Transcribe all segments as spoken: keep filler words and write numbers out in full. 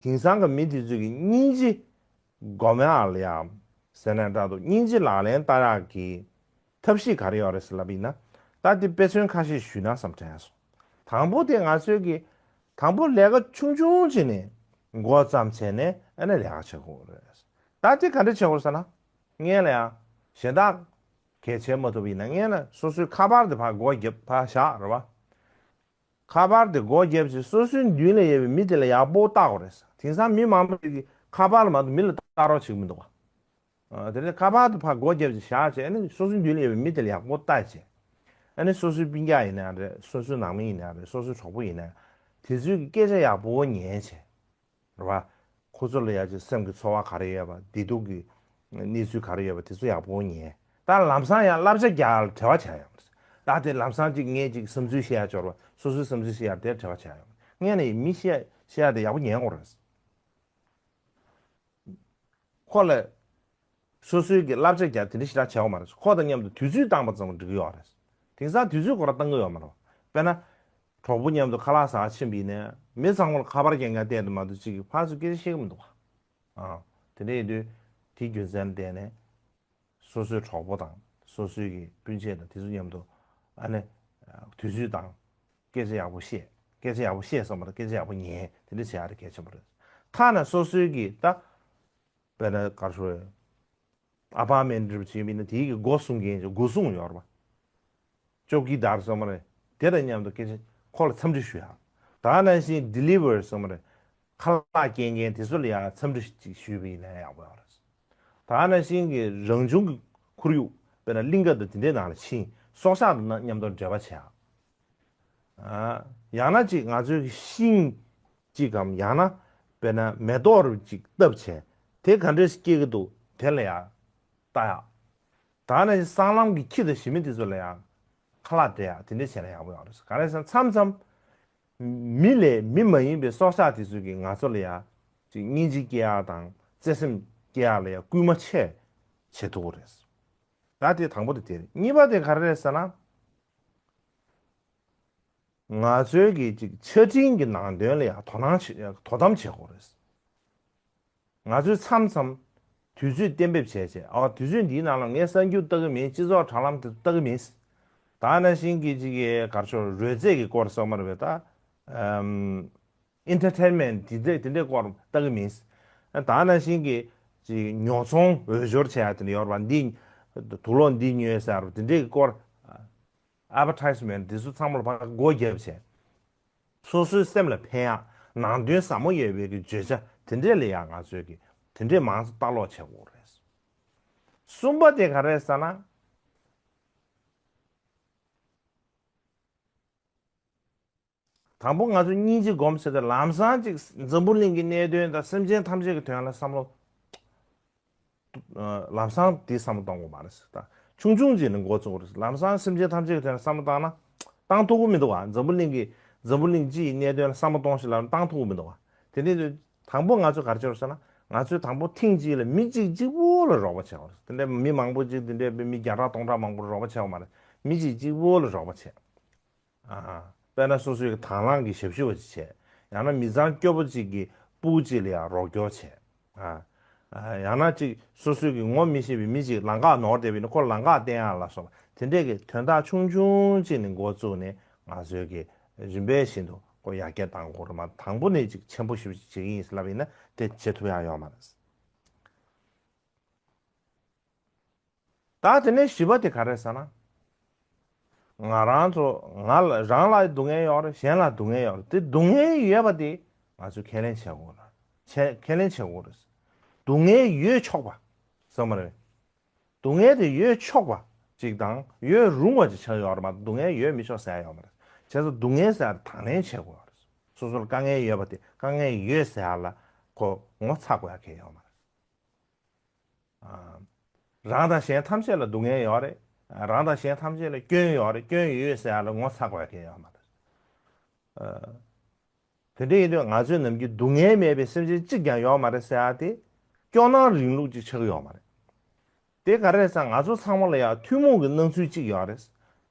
དེང་སང་གི་མི་དེ་ཚོས་ཀྱི་སྙིང་རྗེ་སྒོམ་ཡག་ལ་ཡང་ཟེར་ན་འདྲ་འདུག་སྙིང་རྗེ་ལག་ལེན་བསྟར་ཡག་གི་ཐབས་ཤེས་ག་རེ་ཡོད་རེད་ཟེར་ལབ་ཡིན་ན། ད་དེ་དཔེ་མཚོན་ཁ་ཤས་ཞུས་ན་བསམ་དྲན་སོང་། དང་པོ་དེ་ང་ཚོས་ཀྱི་དང་པོ་ལས་ཀ་ཆུང་ཆུང་བྱས་ནས་འགོ་བརྩམས་བྱས་ནས་ཨ་ནི་ལས་ཀ་བྱེད་དགོས་རེད། ད་དེ་ག་འདྲ་བྱེད་དགོས་རེད་ཟེར་ན། སྔོན་ལ་ཡང་གཞན་དག་གལ་ཆེ་མ་ཐུབ་ཡིན་ན་སྔོན་ལ་སོ་སོའི་ཁ་པར་དེ་ཕར་སྒོ་བརྒྱབ་ཕར་བཞག་རེད་བ། ཁ་པར་དེ་སྒོ་བརྒྱབ་བྱས་སོ་སོའི་མདུན་ལ་ཡོད་པའི་མི་དེ་ལ་ཡག་པོ་ལྟ་དགོས་རེད། དེང་སང་མི་མང་པོ་ཞིག་གིས་ཁ་པར་ལ་མ་གཏོགས་མི་ལ་ལྟ་རོགས་བྱེད་ཀྱི་མི་འདུག་ག་ཨ། དེ་ནས་ཁ་པར་དེ་ཕར་སྒོ་བརྒྱབ་བྱས་བཞག་བྱས་ཨ་ནི་སོ་སོའི་མདུན་ལ་ཡོད་པའི་མི་དེ་ལ་ཡག་པོ་ལྟ་བྱས། ཨ་ནི་སོ་སོའི་སྤུན་ཀྱག་ཡིན་ན་རེད། སོ་སོའི་ནང་མི་ཡིན་ན་རེད། སོ་སོའི་གྲོགས་པོ་ཡིན་ན་རེད། དེ་ཚོའི་གི་སྐད་ཆ་ཡག་པོ་ཉན་བྱས། རེད་བ། ཁོ་ཚོ་ལ་ཡ་ཅིག་སེམས་ཀྱི་ཚོར་བ་ག་རེ་ཡོད་པ། བདེ་སྡུག་གི་གནས་ཚུལ་ག་རེ་ཡོད་པ་དེ་ཚོ་ཡག་པོ་ཉན། ད་ལམ་སང་ཡང་བསླབ་བྱ་རྒྱག་ཡག་ལ་བྲེལ་བ་བྱས་ཡོང་། ད་དེ་ལམ་སང་ཅིག་ངས་ཅིག་བསམ་ཚུལ་བཤད་ཡ་འབྱོར་བ། སོ་སོའི་བསམ་ཚུལ་བཤད་ཡ་དེར་བྲེལ་བ་བྱས་ཡོང་། ངས་ནི་མི་བཤད་བཤད་ཡ་དེ་ཡག་པོ་ཉན་དགོས་རེད། ཁོ་ལ་སོ་སོའི་གི་བསླབ་བྱ་རྒྱག་དེ་འདྲ་ཞེ་དྲག་བྱས་ཡོད་མ་རེད། ཁོ་དང་མཉམ་དུ་དུས་ཚོད་བཏང་པ་ཙམ་འགྲིག་གི་ཡོད་རེད། དེང་སང་དུས་ཚོད་ཁོ་རང་བཏང་གི་ཡོད་མ་རེད། དཔེར་ན། གྲོགས་པོ་མཉམ་དུ་ཁ་ལག་ཟ་ཕྱིན་པ་ཡིན་ན་མི་ཚང་མ་ལ་ཁ་པར་རྒྱག་མཁན་བལྟས་དུ་མ་གཏོགས་གཅིག་གིས་ཕར་ཚུར་སྐད་ཆ་བཤད་ཀྱི་མི་འདུག་ག་ཨ། དེ་འདྲ་ཡིན་དུས་དེའི་རྒྱུ་མཚན་ལ་བརྟེན་ནས་སོ་སོའི་གྲོགས་པོ་དང་སོ་སོའི་གི་སྤུན་མཆེད་དང་དེ་ཚོ་མཉམ་དུ་ཨ་ནི་དུས་ཚོད་དང་སྐད་ཆ་ཡག་པོ་བཤད། སྐད་ཆ་ཡག་པོ་བཤད་བསམ་པ་དང་སྐད་ཆ་ཡག་པོ་ཉན། དེ་འདྲ་བྱེད་ཡག་དེ་གལ་ཆེན་པོ་རེད། ཐ་ན་སོ་སོའི་གི་ད་དཔེར་ན་ག་རེ་ཞུ་དགོས་རེད། ཨ་པར་མེན་འདྲ་པོ་བྱས་པ་ཡིན་ན་དེའི་གི་སྒོ་སྲུང་མཁན་གྱི་སྒོ་སྲུང་ཡོད་རེད་པ། ཅོ་ཀི་དར་ཟེར་བ་རེད། དེ་དང་མཉམ་དུ་སྐད་ཆ་ཁོ་ལ་འཚམས་འདྲི་ཞུ་ཡག་ད་ག་ནང་བཞིན་ཌི་ལི་ཝར་ཟེར་བ་རེད། ཁ་ལག་སྐྱེལ་མཁན་དེ་ཚོ་ལ་ཡང་འཚམས་འདྲི་ཅིག་ཞུས་པ་ཡིན་ན་ཡག་པོ་ཡོད་རེད། ད་ག་ནང་བཞིན་གྱི་རང་བྱུང་གི་ཁོར་ཡུག་དཔེར་ན་གླིང་ག་དང་དེ་འདྲའི་ནང་ལ་ཕྱིན་སྲོག་ཆགས་དང་མཉམ་དུ་འབྲེལ་བ་བྱེད་ཡག་ཨ། ཡང་ན་ཅིག་ང་ཚོའི་གི་ཤིང་གཅིག་གམ་ཡང་ན་དཔེར་ན་མེ་ཏོག་རུ་ཅིག་བཏབ་བྱས་དེ་ག་འདྲས་སྐྱེ་གི་འདུག་དེ་ལ་ཡང་ལྟ་ཡག་ད་ནི་སྲང་ལམ་གྱི་ཁྱི་དང་ཞི་མི་དེ་ཚོ་ལ་ཡང་ཁ་ལག་སྤྲད་ཡག་དེ་འདྲས་བྱས་ན་ཡག་པོ་ཡོད་རེད། ག་རེ་ཟེར་ན་མཚམས་མཚམས་མི་ལས་མི་མ་ཡིན་པའི་སྲོག་ཆགས་དེ་ཚོ་གིས་ང་ཚོ་ལ་ཡང་ཅིག་སྙིང་རྗེ་སྐྱེ་ཡག་དང་བརྩེ་སེམས་སྐྱེ་ཡག་ལ་ཡང་སྐུལ་མ་ཆེ་བྱེད་ཐུབ་ཀྱི་རེད། ད་དེ་དང་པོ་དེ་དེ་རེད། གཉིས་པ་དེ་ག་རེ་རེད་ཟེར་ན། ང་ཚོའི་གི་ཅིག་ཆ་འཕྲིན་གྱི་ནང་དོན་ལ་ཡང་དོ་སྣང་བྱེད་དོ་དམ་བྱེད་དགོས་རེད། ང་ཚོས་མཚམས་མཚམས་དུས་ཚོད་གཏན་འབེབས་བྱས་བྱས་ཨ་དུས་ཚོད་འདིའི་ནང་ལ་ངས་གསར་འགྱུར་ལྟ་གི་མིན། སྤྱི་ཚོགས་དྲ་ལམ་དེ་ལྟ་གི་མིན། ད་ནང་བཞིན་གྱི་ཅིག་གི་གར་ཤོར་རོལ་རྩེད་ཀྱི་སྐོར་སོགས་མ་རེད་པས་ད། ཨམ། ཨིན་ཊར་ཊེན་མེན་ཊི་དེ་འདྲས་དེ་འདྲས་སྐོར་ལྟ་གི་མིན། ད་ནང་བཞིན་གྱི་ཅིག་ཉོ་ཚོང་འོས་སྦྱོར་བྱས་ཡ་དེ་འདྲ་ཡོད་རེད་པ། འདི་དུག་ལོག་འདི་ཉོས་ཟེར་དེ་འདྲས་ཀྱི་སྐོར། ཨ་ཌ་ཝར་ཊའི་སི་མེན་ཊི་འདི་ཚོ་ཚང་མ་ལ་ཕར་སྒོ་བརྒྱབ་བྱས། སོ་སོའི་སེམས་ལ་ཕན་ཡག་ནང་དོན་ཟབ་མོ་ཡོད་པའི་གི་བརྗོད་བྱ་དེ་འདྲས་ལ་ཡང་ང་ཚོས་གི་དེ་འདྲས་མང་ཙམ་ལྟ་ཀློག་བྱེད་དགོས་རེད། གསུམ་པ་དེ་ག་རེ་རེད་ཟེར་ན། དང་པོ་ང་ཚོ་སྙིང་རྗེ་སྒོམ་ཟེར་ཏེ་ལམ་སང་ཅིག་འཛམ་བུ་གླིང་གི་གནད་དོན་དང་སེམས་ཅན་ཐམས་ཅད་ཀྱི་དོན་ལ་བསམ་བློ། ལམ་སང་དེ་བསམ་བློ་གཏོང་དགོས་མ་རེད་ཟེར། ད་ཆུང་ཆུང་ཅིག་ནས་འགོ་བཙུགས་རེད། ལམ་སང་སེམས་ཅན་ཐམས་ཅད་ཀྱི་དོན་ལ་བསམ་བློ་བཏང་ན་བཏང་ཐུབ་ཀྱི་མི་འདུག་བ། འཛམ་བུ་གླིང་གི་འཛམ་བུ་གླིང་སྤྱི་ཡི་གནད་དོན་ལ་བསམ་བློ་གཏོང་ཞིག་ལབ་ན་བཏང་ཐུབ་ཀྱི་མི་འདུག་བ། དེ་ནས་དང་པོ་ང་ཚོ་ག་རེ་བྱེད་དགོས་ཟེར་ན་ང་ཚོས་དང་པོ་ཐེངས་གཅིག་ལ་མི་གཅིག་གཅིག་པོ་ལ་རོགས་པ་བྱེད་དགོས་རེད། དེ་འདྲའི་མི་མང་པོ་ཅིག་དེ་འདྲའི་མི་བརྒྱ་ཕྲག་སྟོང་ཕྲག་མང་པོ་ལ་རོགས་པ་བྱེད་དགོས་མ་རེད། མི་གཅིག་གཅིག་པོ་ལ་རོགས་པ་བྱེད། ཨ། དཔེར་ན་སོ་སོའི་དང་བླངས་ཀྱི་ཞབས་ཞུ་བ་ཅིག་བྱས། ཡང་ན་མི་ཚང་སྐྱོ་པོ་ཅིག་གི་སྤུ་གུ་ཅིག་ལ་ཡང་རོགས་སྐྱོར་བྱས། ཨ། ཨ། ཡང་ན་ཅིག་སོ་སོའི་གི་ངོ་མི་ཤེས་པའི་མི་ཅིག་ལམ་ཁ་ནོར་བསྡད་པ་ཡིན་ན་ཁོ་ལམ་ཁ་བསྟན་ཡག་ལ་སོགས་པ་དེ་འདྲས་ཀྱི་དོན་དག་ཆུང་ཆུང་ཅིག་ནས་འགོ་བཙུགས་ནས་ང་ཚོའི་གི་རིམ་པས་བཞིན་དུ་ཁོ་ཡར་རྒྱས་གཏང་དགོས་རེད་མ། དང་པོ་ནས་ཅིག་ཆེན་པོ་ཞེ་པོ་ཅིག་བྱེད་ཀྱི་ཡིན་ཟེར་ལབ་པ་ཡིན་ན་དེ་བྱེད་ཐུབ་ཡག་ཡོད་མ་རེད། ད་དེ་ནས་བཞི་པ་དེ་ག་རེ་ཟེར་ན། ང་རང་ཚོ་ང་ལ་རང་ལ་སྡུག་བསྔལ་ཡོད་རེད། གཞན་ལ་སྡུག་བསྔལ་ཡོད་རེད། དེ་སྡུག་བསྔལ་ཡོད་པ་དེ་ང་ཚོས་ཁས་ལེན་བྱེད་དགོས་རེད། ཁས་ཁས་ལེན་བྱེད་དགོས་རེད། སྡུག་བསྔལ་ཡོད་ཆོག་པ་ཟེར་མ་རེད། སྡུག་བསྔལ་དེ་ཡོད་ཆོག་པ་ཅིག་དང་ཡོད་རུང་བ་ཅིག་ཆགས་ཡོད་རེད་མ། སྡུག་བསྔལ་ཡོད་མི་ཆོག་ཟེར་ཡ་ཡོད་མ་རེད། བྱས་ཙང་སྡུག་བསྔལ་ཟེར་ཡ་དེ་དང་ལེན་བྱེད་དགོས་རེད། སོ་སོར་དཀའ་ངལ་ཡོད་པ་དེ་དཀའ་ངལ་ཡོད་ཟེར་ཡ་ལ་ཁོ་ངོ་ཚ་དགོས་ཡ་གང་ཡང་ཡོད་མ་རེད། ཨ། རང་དང་གཞན་ཐམས་ཅད་ལ་སྡུག་བསྔལ་ཡོད་རེད། རང་དང་གཞན་ཐམས་ཅད་ལ་སྐྱོན་ཡོད་རེད། སྐྱོན་ཡོད་ཟེར་ཡ་ལ་ངོ་ཚ་དགོས་ཡ་གང་ཡང་ཡོད་མ་རེད། ཨ། དེ་འདྲ་ཡིན་དུས་ང་ཚོའི་ནམ་རྒྱུན་སྡུག་བསྔལ་མེད་པའི་སེམས་ཅན་གཅིག་ཀྱང་ཡོད་མ་རེད་ཟེར་ཡ་དེ་སྐྱོ་སྣང་རིང་ལུགས་ཅིག་ཆགས་ཀྱི་ཡོད་མ་རེད། དེ་ག་རེ་རེད་ཟེར་ན་ང་ཚོ་ཚང་མ་ལ་ཡང་ཐུན་མོང་གི་སྣང་ཚུལ་གཅིག་ཡོད་རེད།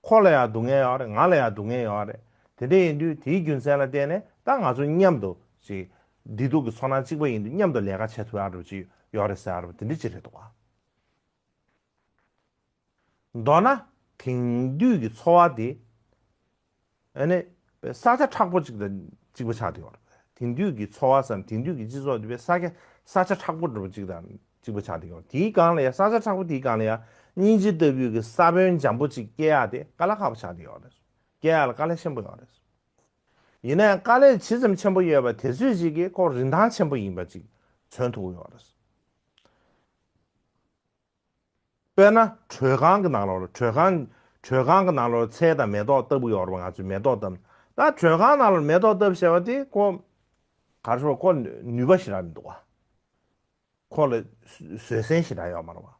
ཁོ་ལ་ཡང་སྡུག་བསྔལ་ཡོད་རེད། ང་ལ་ཡང་སྡུག་བསྔལ་ཡོད་རེད། དེ་འདྲ་ཡིན་དུས་དེའི་རྒྱུ་མཚན་ལ་བརྟེན་ནས་ད་ང་ཚོ་མཉམ་དུ་ཅིག་ བདེ་སྡུག་གི་ཚོར་སྣང་གཅིག་པ་ཡིན་དུས་མཉམ་དུ་ལས་ཀ་བྱེད་ཐུབ་ཡག་འདྲ་པོ་ཅིག་ཡོད་རེད་ཟེར་ཡག་འདྲ་པོ་དེ་འདྲ་ཅིག་རེད་འདུག་ག། མདོར་ན། དེང་དུས་ཀྱི་འཚོ་བ་དེ། ཨ་ནི། ས་ཆ་མཁྲེགས་པོ་ཅིག་དང་གཅིག་པ་ཆགས་བསྡད་ཡོད་རེད། དེང་དུས་ཀྱི་འཚོ་བ་ཟེར་ན་དེང་དུས་ཀྱི་སྤྱི་ཚོགས་དེ་བས་ས་ཆ་ས་ཆ་མཁྲེགས་པོ་འདྲ་པོ་ཅིག་དང་གཅིག་པ་ཆགས་བསྡད་ཡོད་རེད། དེའི་སྒང་ལ་ཡང་ས་ཆ་མཁྲེགས་པོ་དེའི་སྒང་ལ་ཡང་སྙིང་རྗེ་ལྟ་བུའི་གི་ས་བོན་འཇམ་པོ་ཅིག་སྐྱེ་ཡག་དེ་དཀའ་ལས་ཁག་པོ་ཆགས་བསྡད་ཡོད་རེད། སྐྱེ་ཡག་ལ་དཀའ་ལས་ཆེན་པོ་ཡོད་རེད། ཡིན་ན་ཡང་དཀའ་ལས་ཇི་ཙམ་ཆེན་པོ་ཡོད་པ་དེ་ཚོས་ཅིག་གིས་ཁོ་རིན་ཐང་ཆེན་པོ་ཡིན་པ་ཅིག་མཚོན་ཐུབ་ཀྱི་ཡོད་རེད། དཔེར་ན་དྲོད་ཁང་གི་ནང་ལོགས་ལ་དྲོད་ཁང་། དྲོད་ཁང་གི་ནང་ལོགས་ལ་ཚལ་དང་མེ་ཏོག་ལྟ་བུ་ཡོད་རེད་པ། ང་ཚོས་མེ་ཏོག་བཏབ། ད་དྲོད་ཁང་ནང་ལ་མེ་ཏོག་བཏབ་བྱས་པ་དེ་ཁོ། ག་རེ་ཟེར། ཁོ་ནུས་པ་ཞེ་དྲག་མི་འདུག་པ། ཁོ་ལ་བཟོད་བསྲན་ཞེ་དྲག་ཡོད་མ་རེད་པ།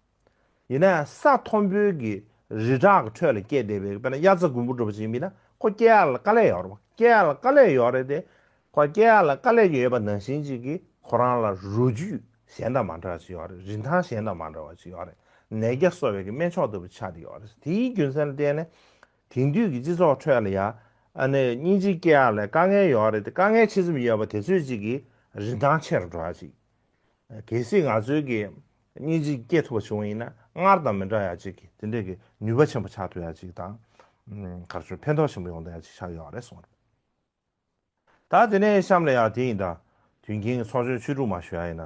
ཡིན་ན་ཡང་ས་མཐོན་པོའི་གི་རི་བྲག་གི་ཁྲོད་ལ་སྐྱེས་བསྡད་པའི་དཔེར་ན་གཡའ་རྩྭ་དགུན་འབུ་འདྲ་པོ་ཅིག་ཡིན་ན་ཁོ་སྐྱེ་ཡག་ལ་དཀའ་ལས་ཡོད་རེད་པ། སྐྱེ་ཡག་ལ་དཀའ་ལས་ཡོད་རེད་དེ། ཁོ་སྐྱེ་ཡག་ལ་དཀའ་ལས་ཡོད་པ་ནང་བཞིན་ཅིག་གིས་ཁོ་རང་ལ་རོ་བཅུད་གཞན་དང་མ་འདྲ་བ་ཅིག་ཡོད་རེད། རིན་ཐང་གཞན་དང་མ་འདྲ་བ་ཅིག་ཡོད་རེད། ནད་བརྒྱ་གསོ་བའི་གི་སྨན་མཆོག་ལྟ་བུ་ཆགས་བསྡད་ཡོད་རེད། དེའི་རྒྱུ་མཚན་ལ་བརྟེན་ནས་དེང་དུས་ཀྱི་སྤྱི་ཚོགས་ཁྲོད་ལ་ཡ། ཨ་ནི་སྙིང་རྗེ་སྐྱེ་ཡག་ལ་དཀའ་ངལ་ཡོད་རེད་དེ། དཀའ་ངལ་ཆེ་ཙམ་ཡོད་པ་དེ་ཚོས་ཅིག་གིས་རིན་ཐང་ཆེ་རུ་འགྲོ་ཡག་ཅིག་གལ་སྲིད་ང་ཚོའི་གི་སྙིང་རྗེ་སྐྱེ་ཐུབ་པ་བྱུང་བ་ཡིན་ན་སྔར་དང་མི་འདྲ་ཡག་ཅིག་གི་དེ་འདྲའི་གི་ནུས་པ་ཆེན་པོ་ཆགས་ཐུབ་ཡག་ཅིག་དང་། ཨམ། ག་རེ་ཟེར། ཕན་ཐོགས་ཆེན་པོ་ཡོང་བསྡད་ཡག་ཅིག་ཆགས་ཡོད་རེད་གསུངས་རེད། ད་དེ་ནས་གཤམ་ལ་ཡང་དེ་ཡིན་ད། དུས་མཁྱེན་གྱི་ཚོགས་མཆོད་ཆོས་དྲུག་མ་ཞུ་ཡག་ཡིན་ན།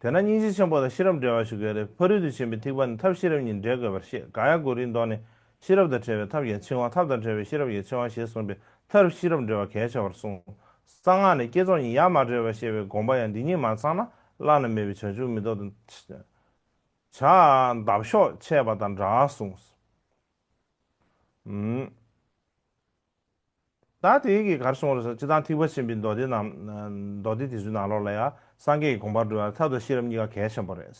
དེས་ན་སྙིང་རྗེ་ཆེན་པོ་དང་ཤེས་རབ་འབྲེལ་བར་ཞུ་དགོས་རེད། ཕ་རོལ་ཏུ་ཕྱིན་པའི་ཐེག་པ་ནི་ཐབས་ཤེས་རབ་གཉིས་འབྲེལ་དགོས་པར་བཤད། ག་ཡ་གུ་རུའི་མདོ་ནི། ཤེས་རབ་དང་བྲལ་བའི་ཐབས་ཀྱང་འཆིང་བ། ཐབས་དང་བྲལ་བའི་ཤེས་རབ་ཀྱང་འཆིང་བ་ཞེས་གསུངས་པས་མཐར་ཤེས་རབ་འབྲེལ་བ་གལ་ཆེ་བར་གསུངས། གསང་སྔགས་ནས་བསྐྱེད་རྫོགས་གཉིས་ཡ་མ་བྲལ་བར་བཤད་པའི་དགོངས་པ་ཡང་འདི་གཉིས་མ་ཚང་ན་བླ་ན་མེད་པའི་བྱང་ཆུབ་མི་ཐོབ་སྟེ། བྱ་འདབ་གཤོག་ཆད་པ་དང་འདྲ་གསུངས། ཨུམ། ད་དེ་གི་ག་རེ་གསུངས་རེད་ཟེར། སྤྱིར་བཏང་ཐེག་པ་ཆེན་པོའི་མདོ་སྡེ་རྣམས། མདོ་སྡེ་དེ་ཚོའི་ནང་ལོགས་ལ་ཡང་སངས་རྒྱས་ཀྱི་དགོངས་པར་འགྲོ་བར་ཐབས་དང་ཤེས་རབ་གཉིས་ཀ་གལ་ཆེན་པོ་རེད་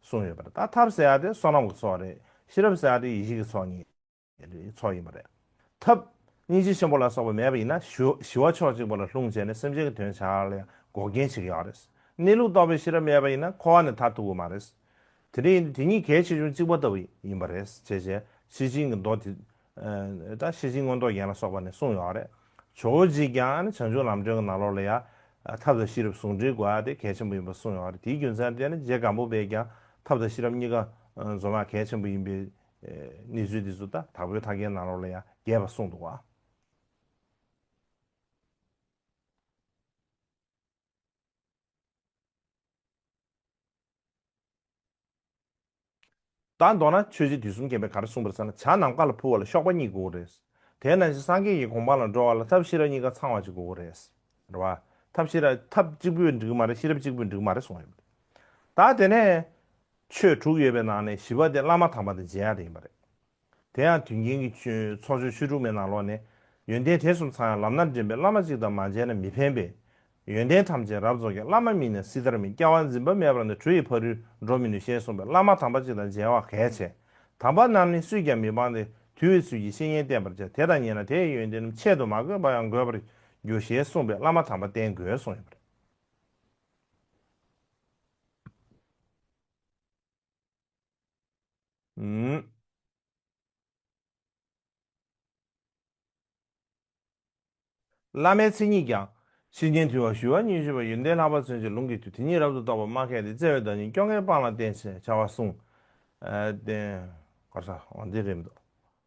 གསུངས་ཡོད་པ་རེད། ད་ཐབས་ཟེར་ཡག་དེ་བསོད་ནམས་ཀྱི་ཚོགས་རེད། ཤེས་རབ་ཟེར་ཡག་དེ་ཡེ་ཤེས་ཀྱི་ཚོགས་གཉིས་ཚོགས་ཡིན་པ་རེད། ཐབས། སྙིང་རྗེ་ཆེན་པོ་ལ་སོགས་པ་མེད་པ་ཡིན་ན་ཞི་ཞི་བ་ཕྱོགས་གཅིག་པ་ལ་ལྷུང་བྱས་ནས་སེམས་ཅན་གྱི་དོན་བྱ་ཡག་ལ་ཡང་འགོག་རྐྱེན་བྱེད་ཀྱི་ཡོད་རེད། གནས་ལུགས་རྟོགས་པའི་ཤེས་རབ་མེད་པ་ཡིན་ན་འཁོར་བ་ནས་ཐར་ཐུབ་ཀྱི་མ་རེད། དེ་འདྲ་ཡིན་དུས་དེ་གཉིས་གལ་ཆེ་ཆུང་གཅིག་པ་ལྟ་བུ་ཡིན་པ་རེད་ཅེས་བྱས་ཤེར་ཕྱིན་གྱི་མདོ་དེ། ཨ། ད་ཤེར་ཕྱིན་མངོན་རྟོགས་རྒྱན་ལ་སོགས་པ་ནས་གསུངས་ཡོད་རེད། ཇོ་བོ་རྗེས་ཀྱང་ནི་བྱང་ཆུབ་ལམ་སྒྲོན་གྱི་ནང་ལོགས་ལ་ཡང་ཐབས་དང་ཤེས་རབ་ཟུང་འབྲེལ་དགོས་ཡག་དེ་གལ་ཆེན་པོ་ཡིན་པ་གསུངས་ཡོད་རེད། དེའི་རྒྱུ་མཚན་དེ་ནི་རྗེ་སྒམ་པོ་པས་ཀྱང་ཐབས་དང་ཤེས་རབ་གཉིས་ཀ་འཛོམས་ཡག་གལ་ཆེན་པོ་ཡིན་པའི་གནས་ཚུལ་དེ་ཚོ་ད་དྭགས་པོའི་ཐར་རྒྱན་ནང་ལོགས་ལ་ཡང་རྒྱས་པ་གསུངས་འདུག་བ། ད་མདོར་ན་ཆོས་རྗེ་དུས་གསུམ་མཁྱེན་པས་ག་རེ་གསུངས་པ་རེད་ཟེར་ན། བྱ་ནམ་མཁའ་ལ་འཕུར་བ་ལ་གཤོག་པ་གཉིས་དགོས་རེད། དེ་ནང་བཞིན་སངས་རྒྱས་ཀྱི་གོ་འཕང་ལ་འགྲོ་བ་ལ་ཐབས་ཤེས་རབ་གཉིས་ཀ་ཚང་བ་ཅིག་དགོས་རེད། རེད་བ། ཐབས་ཤེས་རབ་ཐབས་གཅིག་པུས་འགྲིག་གི་མ་རེད། ཤེས་རབ་གཅིག་པུས་འགྲིག་གི་མ་རེད་གསུངས་ཡོད་པ་རེད། ད་དེ་ནས་ཆོས་དྲུག་ཡོད་པའི་ནང་ནས་བཞི་པ་དེ་བླ་མ་དམ་པ་དང་མཇལ་ཡག་དེ་ཡིན་པ་རེད། དེ་ཡང་དུས་མཁྱེན་གྱི་ཆོས་ཚོགས་མཆོད་ཆོས་དྲུག་མའི་ནང་ལོགས་ནས། ཡོན་ཏན་དེ་གསུམ་ཚང་ཡང་ལམ་སྣ་འདྲེན་པའི། བླ་མ་གཅིག་དང་མ་མཇལ་ན་མི་ཕན་པས། ཡོན་ཏན་ཐམས་ཅད་རབ་རྫོགས་ཀྱང་། བླ་མ་མིན་ན་སྲིད་མཐར་མིན། སྐྱེ་བ་འཛིན་པ་མེད་པར་ནི། གྲུ་ཡི་ཕ་རོལ་འགྲོ་མི་ནུས། ཞེས་གསུངས་པས་བླ་མ་དམ་པ་གཅིག་དང་མཇལ་བ་གལ་ཆེ། དམ་པ་རྣམས་ནི་སུས་ཀྱང་མི་སྤང་སྟེ། དུས་ཚོད་ཀྱི་བཤེས་གཉེན་བསྟེན་པར་བྱ། དེ་དང་ཉེ་ན་དེ་ཡི་ཡོན་ཏན་རྣམས། ཆེད་དུ་མ་དགོས་པར་ཡང་འགོད་པར་འགྱུར། ཞེས་གསུངས་པས་བླ་མ་དམ་པ་བསྟེན་དགོས་གསུངས་ཡོད་པ་རེད། ཨུམ། བླ་མའི་མཚན་ཉིད་ཀྱང་། ཤེར་ཕྱིན་དུལ་བ་ཞི་བ་སྙིང་རྗེ་བ། ཡོན་ཏན་ལྷག་པ་མཚོན་བྱེད་ལུང་གིས་བཏུལ། དེ་ཉིད་རབ་ཏུ་རྟོགས་པ་སྨྲ་མཁས་ཏེ། བརྩེ་བའི་བདག་ཉིད་སྐྱོ་ངལ་སྤངས་ལ་བསྟེན། ཞེས་བྱ་བ་གསུངས། ཨ། བསྟན། ག་རེ་ཟེར། འོ་འདི་རེད་མི་འདུག་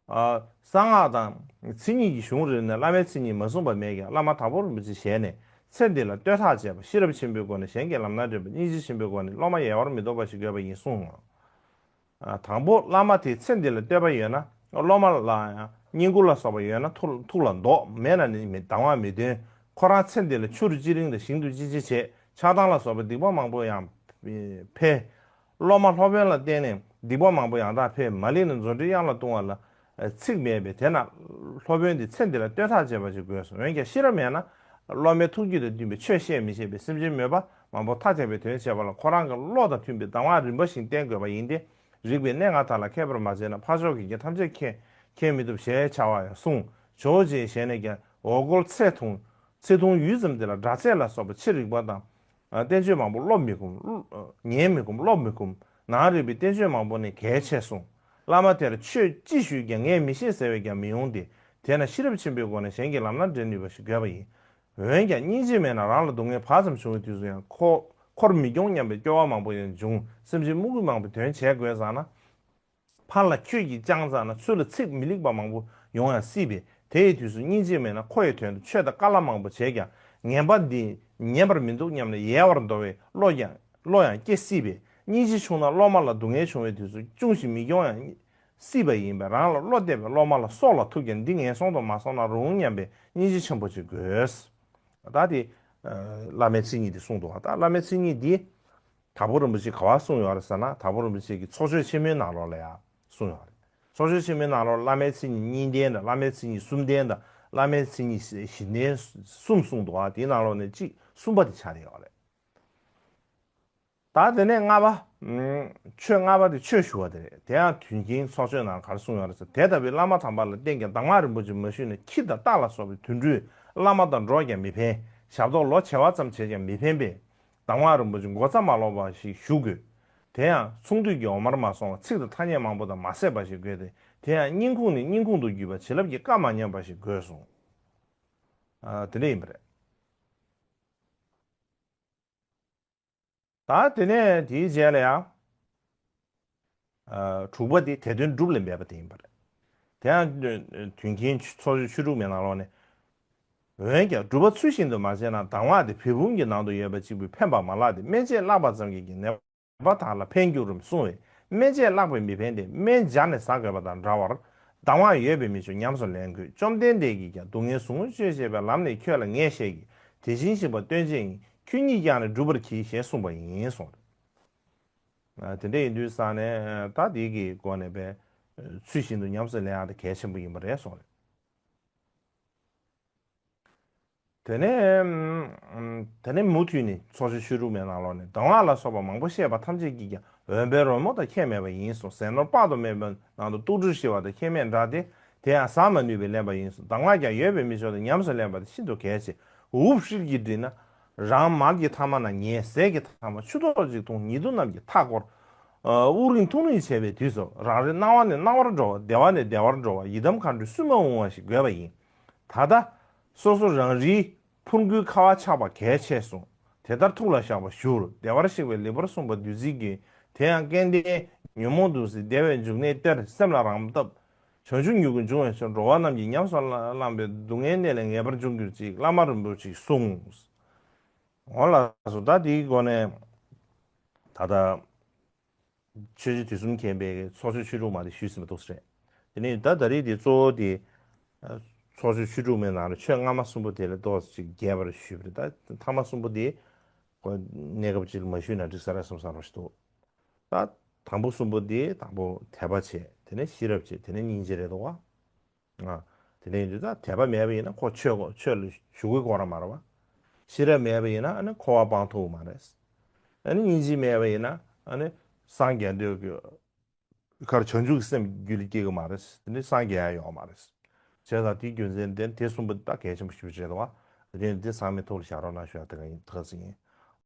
ཨ། གསང་སྔགས་དང་མཚན་ཉིད་ཀྱི་གཞུང་རེ་རེ་ནས་བླ་མའི་མཚན་ཉིད་མ་གསུངས་པ་མེད་ཀྱང་། བླ་མ་དྭགས་པོ་རིན་པོ་ཆེའི་ཞལ་ནས། ཚེ་འདི་ལ་བསྟོད་ཐག་བཅད་པ། ཤེས་རབ་ཆེན་པོའི་སྒོ་ནས་གཞན་གྱི་ལམ་སྣ་འདྲེན་པ། སྙིང་རྗེ་ཆེན་པོའི་སྒོ་ནས་སློབ་མ་ཡལ་བར་མི་འདོར་བ་ཞིག་དགོས་པ་ཡིན་གསུངས། ཨ། དང་པོ་བླ་མ་དེ་ཚེ་འདི་ལ་བསྟོད་པ་ཡོད་ན། སློབ་མ་ལ་ཡང་བསྙེན་བཀུར་ལ་སོགས་པ་ཡོད་ན་ཐུགས་ཐུགས་ལ་འདོགས། མེད་ན་ནི་མི་སྡང་བ་མི་འདོན། ཁོ་རང་ཚེ་འདི་ལ་ཆུ་རུ་ཅི་རིང་དང་ཞིང་དུ་ཅི་ཆེ་བྱེད། ཆགས་སྡང་ལ་སོགས་པ་སྡིག་པ་མང་པོ་ཡང་འཕེལ། སློབ་མ་སློབ་དཔོན་ལ་བརྟེན་ནས་སྡིག་པ་མང་པོ་ཡང་དག་འཕེལ། མ་ལེགས་ན་མཛོ་འདྲེའི་གཡང་ལ་ལྟུང་བ་ལ་ཚིག་མེད་པས། དེས་ན་སློབ་དཔོན་འདི་ཚེ་འདི་ལ་བསྟོད་ཐག་བཅད་པ་ཞིག་དགོས་སོ། འོན་ཀྱང་ཤེས་རབ་མེད་ན་སློབ་མའི་ཐུགས་རྒྱུད་དང་མཐུན་པའི་ཆོས་བཤད་མི་ཤེས་པས་སེམས་ཅན་མོས་པ་མང་པོ་ཐག་བཅད་པའི་དོན་བྱེད་པ་ལ་ཁོ་རང་གི་བློ་དང་མཐུན་པའི་གདམས་ངག་རིམ་པ་བཞིན་བསྟན་དགོས་པ་ཡིན་ཏེ། རིགས་པའི་གནས་ལྔ་དག་ལ་མཁས་པར་མ་བྱས་ན། ཕར་ཕྱོགས་ཀྱི་རྒྱན་ཐམས་ཅད་མཁྱེན་མཁྱེན་མི་ཐུབ་ཞེས་བྱ་བ་ཡང་གསུངས། ཇོ་བོ་རྗེའི་ཞལ་ནས་ཀྱང་འོ་སྐོལ་ཚེ་ཐུང་། ཚེ་ཐུང་ཡུད་ཙམ་དེ་ལ་སྒྲ་ཚད་ལ་སོགས་པ་ཕྱི་རིག་པ་དང་། ཨ། བསྟན་བཅོས་མང་པོ་སློབ་མི་ཁོམ། ཉན་མི་ཁོམ། སློབ་མི་ཁོམ། ནང་རིག་པའི་བསྟན་བཅོས་མང་པོ་ནི་གལ་ཆེ་གསུངས། བླ་མ་དེར་ཆོས་ཅི་ཞུས་ཀྱང་ངས་མི་ཤེས་ཟེར་བས་ཀྱང་མི་ཡོང་སྟེ། དེས་ན་ཤེས་རབ་ཆེན་པོའི་སྒོ་ནས་གཞན་གྱི་ལམ་སྣ་འདྲེན་ནུས་པ་ཞིག་དགོས་པ་ཡིན། འོན་ཀྱང་སྙིང་རྗེ་མེད་ན་རང་ལ་སྡུག་བསྔལ་བག་ཙམ་བྱུང་བའི་དུས་སུ་ཡང་ཁོ་འཁོར་མི་སྐྱོང་སྙམ་པའི་སྐྱོ་བ་མང་པོ་ཡང་འབྱུང་། སེམས་ཅན་མུ་གེ་མང་པོའི་དོན་བྱེད་དགོས་ཙང་ན། ཕར་ལ་ཁྱོད་ཀྱིས་བཅངས་ཙང་ན་ཚུར་ལ་ཚིག་མི་ལེགས་པ་མང་པོ་ཡོང་ཡང་སྲིད་པས། དེའི་དུས་སུ་སྙིང་རྗེ་མེད་ན་ཁོ་ཡི་དོན་དུ་ཆོས་དང་བཀའ་སློབ་མང་པོ་བྱས་ཀྱང་ངན་པ་འདི་ཉན་པར་མི་འདུག་སྙམ་ནས་ཡལ་བར་འདོར་བའི་བློ་ཡང་བློ་ཡང་སྐྱེ་སྲིད་པས། སྙིང་རྗེ་ཆུང་ན་སློབ་མ་ལ་སྡུག་བསྔལ་བྱུང་བའི་དུས་སུ་ཅུང་ཞིག་མི་སྐྱོང་ཡང་སྲིད་པ་ཡིན་པས། རང་ལ་བློ་གཏད་པའི་སློབ་མ་ལ་སྲོག་ལ་ཐུག་ཀྱང་འདི་ངན་སོང་དུ་མ་སོང་ན་རུང་སྙམ་པའི་སྙིང་རྗེ་ཆེན་པོ་ཅིག་དགོས། ད་དེ་བླ་མའི་མཚན་ཉིད་དེ་གསུངས་འདུག་ད་བླ་མའི་མཚན་ཉིད་འདི། དྭགས་པོ་རིན་པོ་ཆེས་ག་པར་གསུངས་ཡོད་རེད་ཟེར་ན། དྭགས་པོ་རིན་པོ་ཆེ་གི་ཚོགས་ཆོས་ཆེན་མོའི་ནང་ལོགས་ལ་ཡང་གསུངས་ཡོད་རེད། ཚོགས་ཆོས་ཆེན་མོའི་ནང་ལོགས་བླ་མའི་མཚན་ཉིད་གཉིས་ལྡན་དང་བླ་མའི་མཚན་ཉིད་གསུམ་ལྡན་དང་བླ་མའི་མཚན་ཉིད་བཞི་ལྡན་གསུམ་གསུངས་འདུག་ཨ་དེའི་ནང་ལོགས་ནས་གཅིག་གསུམ་པ་དེ་ཆགས་བསྡད་ཡོད་རེད། ད་དེ་ནས་ལྔ་པ། ཆོས་ལྔ་པ་དེ་ཆོས་ཞུ་བ་དེ་རེད། དེ་ཡང་དུས་མཁྱེན་ཚོགས་ཆོས་ནང་ག་རེ་གསུངས་ཡོད་རེད་ཟེར། དེ་ལྟ་བུའི་བླ་མ་དམ་པ་ལ་བརྟེན་ཀྱང་གདམས་ངག་རིན་པོ་ཆེ་མ་ཞུས་ན་ཁྱི་དང་རྟ་ལ་སོགས་པའི་དུད་འགྲོས་བླ་མ་དང་འགྲོགས་ཀྱང་མི་ཕན། ཞབས་ཏོག་ལོ་བྱེ་བ་ཙམ་བྱས་ཀྱང་མི་ཕན་པས། གདམས་ངག་རིན་པོ་ཆེ་མགོ་རྩ་མ་ལོག་པ་ཞིག་ཞུ་དགོས། དེ་ཡང་ཚོང་འདུས་ཀྱི་འོག་མར་མ་སོང་བར་ཚིག་དང་ཐ་སྙད་མང་པོ་དང་མ་བསྲེས་པ་ཞིག་དགོས་ཏེ། དེ་ཡང་སྙིང་ཁུང་ནས་སྙིང་ཁུང་དུ་བརྒྱུད་པ་བྱིན་རླབས་ཀྱི་བཀའ་མ་ཉམས་པ་ཞིག་དགོས་གསུངས། ཨ་དེ་འདྲ་ཡིན་པ་རེད། ད་དེ་ནས་དེའི་རྗེས་ལ་ཡང་། ཨ་དྲུག་པ་དེ་དེ་དོན་སྒྲུབ་ལ་འབད་པ་དེ་ཡིན་པ་རེད། དེ་ཡང་དུས་མཁྱེན་ཚོགས་ཆོས་ཆོས་དྲུག་མའི་ནང་ལོགས་ནས། འོན་ཀྱང་སྒྲུབ་པ་ཚུལ་བཞིན་དུ་མ་བྱས་ན་གདམས་ངག་དེ་བེའུ་བུམ་གྱི་ནང་དུ་ཡོད་པ་གཅིག་པུས་ཕན་པ་མ་ལགས་ཏེ། སྨན་དཔྱད་བཀླགས་པ་ཙམ་གྱིས་ཀྱང་ནད་པ་དག་ལ་ཕན་འགྱུར་རམ་གསུངས་པས། སྨན་དཔྱད་བཀླགས་པས་མི་ཕན་ཏེ། སྨན་སྦྱར་ནས་ཟ་དགོས་པ་དང་འདྲ་བར། གདམས་ངག་ཡོད་པས་མི་ཆོག་ཉམས་སུ་ལེན་དགོས། བཅོམ་ལྡན་འདས་ཀྱིས་ཀྱང་སྡུག་བསྔལ་ཟུག་རྔུ་གཅོད་བྱེད་པའི་ལམ་ནི་ཁྱོད་ལ་ངས་བཤད་ཀྱི། དེ་བཞིན་གཤེགས་པ་སྟོན་བྱེད་ཡིན། ཁྱོད་ཉིད་ཀྱང་ནི་བསྒྲུབ་པར་གྱིས་ཞེས་གསུངས་པ་ཡིན་གསུངས། ཨ་དེ་འདྲ་ཡིན་དུས་ཙང་ནས་ད་འདི་གི་སྒོ་ནས་པའི་ཚུལ་བཞིན་དུ་ཉམས་སུ་ལེན་ཡག་དེ་གལ་ཆེན་པོ་ཡིན་པ་རེད་གསུངས་རེད། དེ་ནས་དེ་ནས་མུ་མཐུད་ནས་ཚོགས་ཆོས་ཆོས་དྲུག་མའི་ནང་ལོགས་ནས་གདམས་ངག་ལ་སོགས་པ་མང་པོ་བཤད་པ་ཐམས་ཅད་ཀྱིས་ཀྱང་འོན་པའི་རོལ་མོ་དང་ཁྱད་མེད་པ་ཡིན་གསུངས། ཟས་ནོར་དཔག་ཏུ་མེད་པའི་ནང་དུ་ལྟོགས་གྲིར་ཤི་བ་དང་ཁྱད་མེད་འདྲ་སྟེ། དེ་ཡང་ཟ་མ་ནུས་པས་ལེན་པ་ཡིན་གསུངས། གདམས་ངག་ཀྱང་ཡོད་པས་མི་ཆོག་སྟེ་ཉམས་སུ་ལེན་པ་དེ་ཤིན་ཏུ་གལ་ཆེ། འུབ་ཧྲིལ་གྱིས་བསྒྲིལ་ན། རང་མར་གྱི་ཐ་མ་ན་ཉལ། ཟས་ཀྱི་ཐ་མ་ཆུ་ཐོག་ཅིག་འཐུང་། ཉི་གདུགས་རྣམས་ཀྱིས་མཐའ་བསྐོར། དབུགས་རིང་ཐུང་རིང་བྱས་པའི་དུས་སུ་རང་རེ་སྣང་བ་ནས་སྣང་བར་འགྲོ་བ། བདེ་བ་ནས་བདེ་བར་འགྲོ་བ། ཡི་དམ་མཁའ་འགྲོའི་བསུ་མ་འོང་བ་ཞིག་དགོས་པ་ཡིན། ད་ལྟ་སོ་སོ་རང་རེའི་ཕུང་པོའི་ཁ་བ་ཆགས་པ་གལ་ཆེ་གསུངས། དེ་ལྟར་ཐུགས་ལ་བཞག་པར་ཞུ། བདེ་བར་གཤེགས་པའི་ལེགས་པར་གསུངས་པ་བདུད་རྩིའི་རྒྱུན། དེ་ཡང་སྐལ་ལྡན་ཉོན་མོངས་དུག་གསུམ་བདེ་བའི་འབྱུང་གནས་གཏེར། སེམས་ལ་རང་བཏབ། བྱང་ཆུབ་མྱུ་གུ་འབྱུང་བའི་ཕྱིར། འགྲོ་བ་རྣམས་ཀྱིས་ཉམས་སུ་བླངས་པས་སྡུག་བསྔལ་གནས་ལས་ངེས་པར་འབྱུང་གྱུར་ཅིག། བླ་མ་རིན་པོ་ཆེས་གསུངས། འོ་ལགས་སོ། ད་དེའི་སྒོ་ནས་ད་ལྟ་ཆོས་རྗེ་དུས་གསུམ་མཁྱེན་པའི་ཚོགས་ཆོས་ཆོས་དྲུག་མ་དེ་ཞུས་ཟིན་པ་འདུག་ཟེར། དེ་ནས་ད་ད་རེས་དེ་གཙོ་བོ་དེ་ཚོགས་ཆོས་ཆོས་དྲུག་མའི་ནང་ནས་ཆོས་སྔ་མ་གསུམ་པོ་དེ་ལས་ཏོག་ཙམ་ཅིག་རྒྱས་པར་ཞུས་པ་རེད། ད་ཐ་མ་གསུམ་པོ་དེ་གནས་སྐབས་ཅིག་ལ་མ་ཞུས་ན་འགྲིག་ས་རེད་བསམ་བསམ་པ་ཞིག་འདུག་ད་དང་པོ་གསུམ་པོ་འདི་དང་པོ་དད་པ་བྱས། དེ་ནས་ཤེས་རབ་བྱས། དེ་ནས་སྙིང་རྗེ་རེད་འདུག་བ། ཨ། དེ་འདྲ་ཡིན་དུས་ད་དད་པ་མེད་པ་ཡིན་ན་ཁོ་ཆོས་ཆོས་ལ་ཞུགས་ཀྱི་ཁོ་རང་མ་རེད་བ། ཤེས་རབ་མེད་པ་ཡིན་ན་ཨ་ནི་འཁོར་བ་སྤང་ཐུབ་ཀྱི་མ་རེད། ཨ་ནི་སྙིང་རྗེ་མེད་པ་ཡིན་ན་ཨ་ནི་སངས་རྒྱས་འདོད་ཀྱི་ཁར་བྱང་ཆུབ་ཀྱི་སེམས་རྒྱུད་ལ་སྐྱེ་གི་མ་རེད། དེ་འདྲ་སངས་རྒྱས་ཡ་ཡོད་མ་རེད། བྱས་ཙང་དེའི་རྒྱུ་མཚན་དེ་དེ་གསུམ་པོ་ད་གལ་ཆེན་པོ་ཞེ་པོ་ཅིག་རེད་བ། དེ་འདྲ་ཡིན་དུས་ཚང་མས་ཐུགས་ལ་བཞག་རོགས་གནང་ཞུ་ཡ་དེ་ག་ཡིན་ཐག་ཆོད་ཡིན།